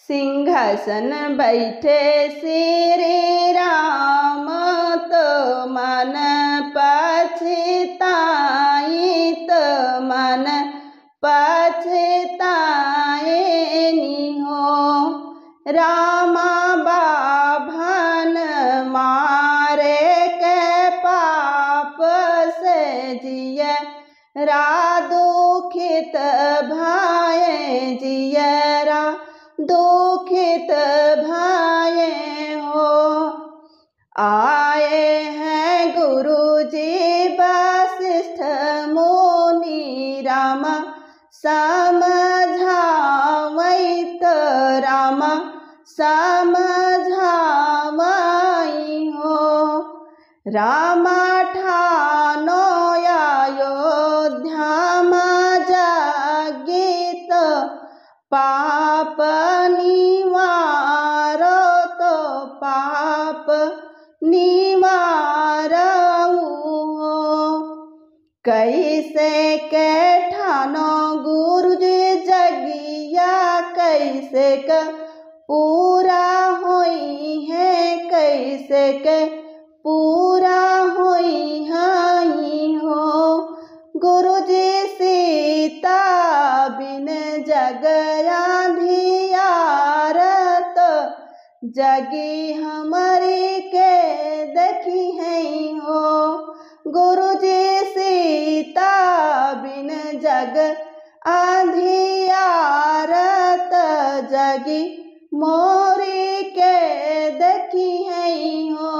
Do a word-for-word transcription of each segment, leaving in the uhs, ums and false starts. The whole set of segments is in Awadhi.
सिंहासन बैठे श्री राम, तो मन पछताई, तो मन पछताए निहो। रामा बाभन मारे के पाप से जियरा दुखित भए, जियरा दुखित भए हो। आए हैं गुरुजी वशिष्ठ मुनि, रामा समझावै तो रामा समझावै हो। रामा ठानो अयोध्या मा जागी तो पाप निवारो तो पाप निवारउ हो। कैसे के ठानो गुरुजी जगिया, कैसे के पूरा होइहैं, कैसे के पूरा होइहैं हो। गुरुजी सीता बिन जग अंधियारत, जगी हमरी के देखिहैं हो। गुरुजी सीता बिन जग अंधियारत, जगी मोरी के देखिहैं हो।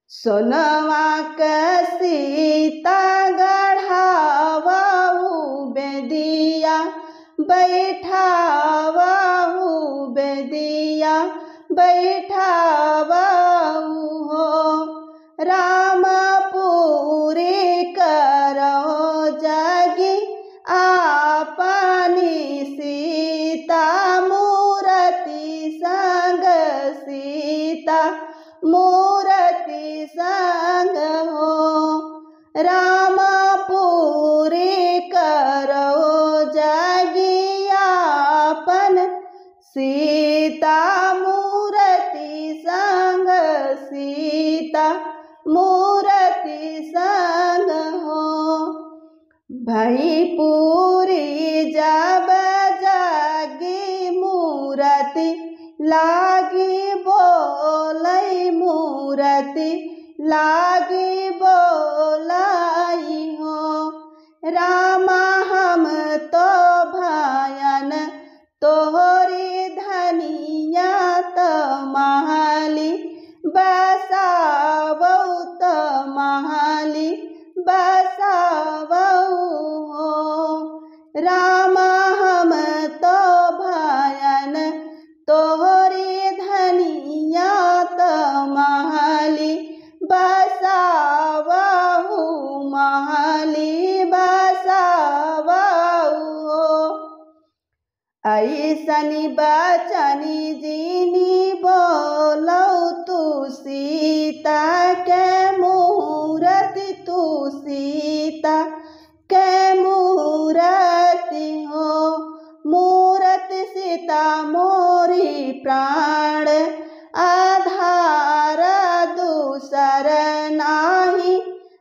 सोनवा के सीता गढ़ावहु बेदिया, बैठावहु बेदिया, बैठावहु हो। रामा पूरी करो जगी आपनी सीता मूरति संग, सीता मूरति संग हो। रामा पूरी करो जगी आपन सीता मूरति संग, सीता मूरति संग हो। भई पूरी जब जगी मूरति लागी बोलै, मूरति लागी बोलै हो। रामा हम तो भयन तोहरी धनिया, त महली बसावउ, त महली बसावउ हो। रामा हम तो भयन तोहरी धनिया, त महली बसावहु, महली बसावहु हो। अइसनी बचनी जिनी बोलउ तू सीता के मूरति, तू सीता के मूरति हो। मूरति सीता मोरी प्राण आधार, दूसर नाहीं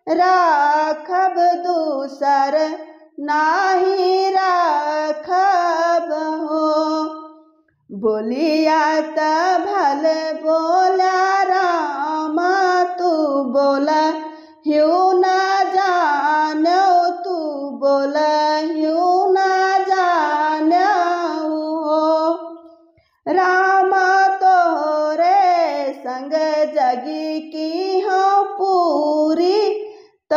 राखब, दूसर नाहीं राखब हो। बोलिया त भल बोला रामा, तू बोला हिउ ना जान्यो, तू बोला हिउ ना जान्यो हो। रामा तोहरे संग जगी किहौं पूरी, त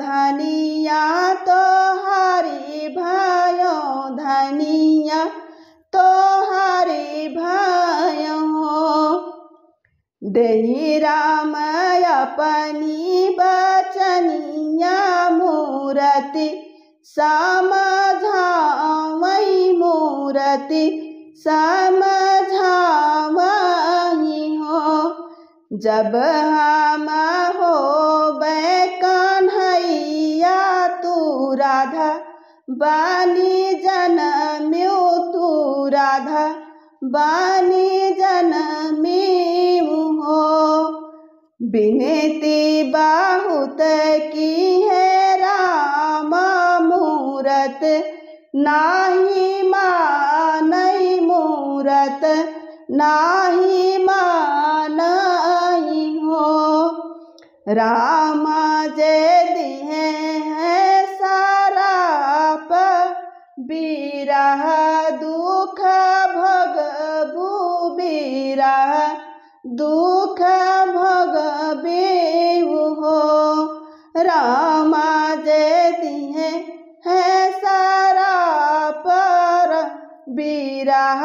धनिया तोहरी भयौं, धनिया तोहरी भयौं। देहि राम अपनी बचनिया, मूरति समझावइ, मूरति समझावइ हो। जब हम होबै कन्हैया, तू राधा बनी जनम्यू, तू राधा बनी जनमी हो। बिनती बहुत की है राम मूरत, नाही मानई मूरत, नाही मानई हो। राम जे दिहे हैं सराप, बिरह दुख भोगबू, बिरह दुख भोगबू हो। राम जे दिहे हैं सराप, बिरह